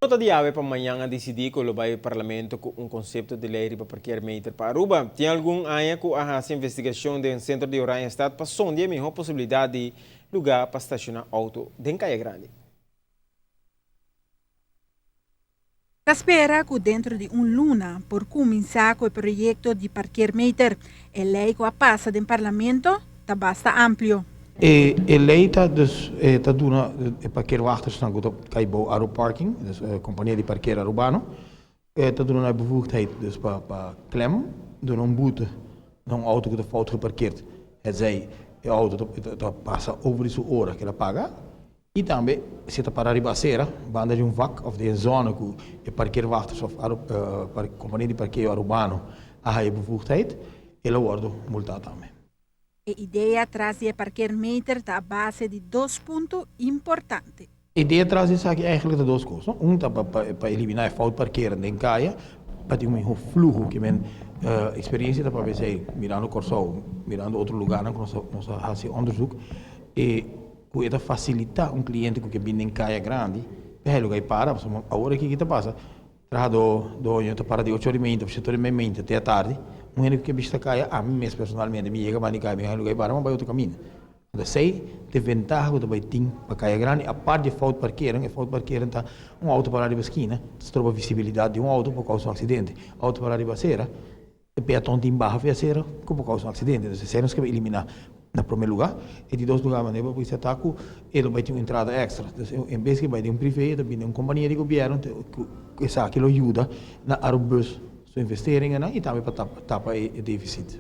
Nota di awe pa mañan a disidí ku lo bai Parlamento ku un konsepto di lei riba parkeermeter pa Aruba. Tin algun aña ku a hasi investigashon den sentro di Oranjestad pa sondia e mihó posibilidat di lugá pa stashoná outo den Kaya Grandi. Ta spera ku dentro di un luna por kuminsá ku e proyekto di parkeermeter. E lei ku a pasa den Parlamento ta basta amplio. E e lei ta dus ta duna e parkeerwachtersnan ku ta kai bou Aruparking, dus e kompania di parkeer arubano, ta duna nan e bevoegdheid dus pa pa klem duna un boete na un outo ku ta fout geparkeerd, hetzij e outo ta ta pasa over di su ora ku el a paga. I tambe si e ta para riba acera, banda di un vak of den e zona cu e parkeerwachters of compania di parkeo Arubano a haya bevoegdheid, e lo wordo multa tambe. E idea tras di e parkeermeter ta a base di dos punto importante. E idea tras di esaki eigenlijk ta dos cos, no? Un ta pa elimina e fout parkeren den caya, pa tin un miho fluho, ke men experiencia ta papia esey, mirando Corsou, mirando otro lugarnan cu nos a haci onderzoek, e Ku e ta fasilitá un kliente ku ke bin den kaya grandi pa e luga i para, pasobra awor aki ki ta pasa, trahadó, doño ta para di ocho ora i meinta òf shete ora i meinta te atardi, un hende ku ke bishita kaya, ami mes personalmente mi yega banda di kaya mi haña luga i para, mi bai otro kaminda. Anto esei ta e ventaha ku ta bai tin pa kaya grandi, apart di e fout parkeren, e fout parkeren ta un outo pará riba skina, ta stroba visibilidat di un outo por kousa un aksidente, outo pará riba asera, E peaton tin baha via acera cu por causa un accidente. Entonces esey nos kebe elimina na prome lugar. E di dos lugar manera bo bisa ta cu e lo bay tin un entrada extra. Entonces en bes cu e bay den un privé e ta bini den un compania di gobierno cu esaki lo yuda na Arubus su investeringennan y tambe pa tapa e deficit.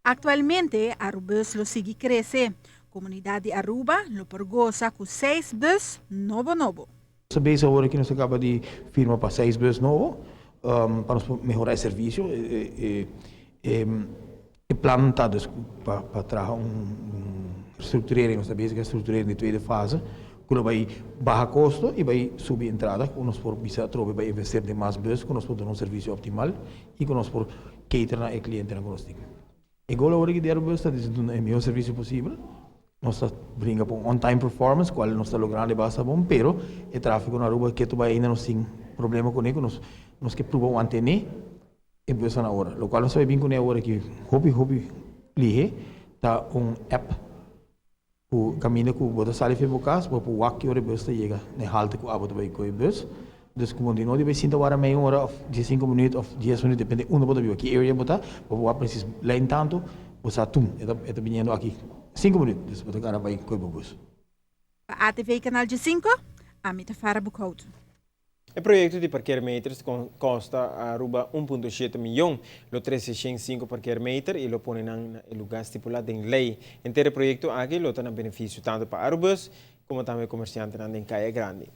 Actualmente Arubus lo sigui crece. Comunidad di Aruba lo por goza cu seis bus nobo nobo. Nos ta bezig awor aki nos a kaba di firma pa seis bus nobo pa nos por mehora e servisio. E plan ta dus pa traha un restructurering, nos ta bezig ku e restructurering di tweede fase ku lo bai baha kosto i bai subi entrada ku nos por bisa atrobe bai investeer den mas bus ku nos por duna un servisio optimal i ku nos por cater na e klientenan ku nos tin. E goal awor aki di Airbus ta di duna e mihó servisio posibel. Nos ta bringa pa un on time performance cual nos ta logrando e basta bon, pero e trafico na Aruba ketu bai ainda nos tin problema cune cu nos nos ke pruba mantene e busnan na ora. Locual nos ta bai bin cune awor aki hopi hopi lihe ta un app cu caminda cu bo ta sali for bo cas bo por wak ki ora e bus ta yega na e halte cu abo ta bai coge bus. Dus cu bo di no di bai sinta wara mei ora of diescinco minuut of dies minuut depende unda bo ta biba ki area bo ta bo por wak precies lijn tanto bo sa tum e ta e ta biniendo aki cinco minuut dus bo ta gana bai coge bo bus. Pa ATV Canal 15, ami ta Farah Boekhout. E proyecto di parkeermeters costa Aruba 1.7 miyon. Lo trece 105 parkeermeter y lo pone nan na e lugar stipula den ley. Henter e proyecto aki lo ta na beneficio tanto pa Arubus como tambe comerciantenan den Caya Grandi.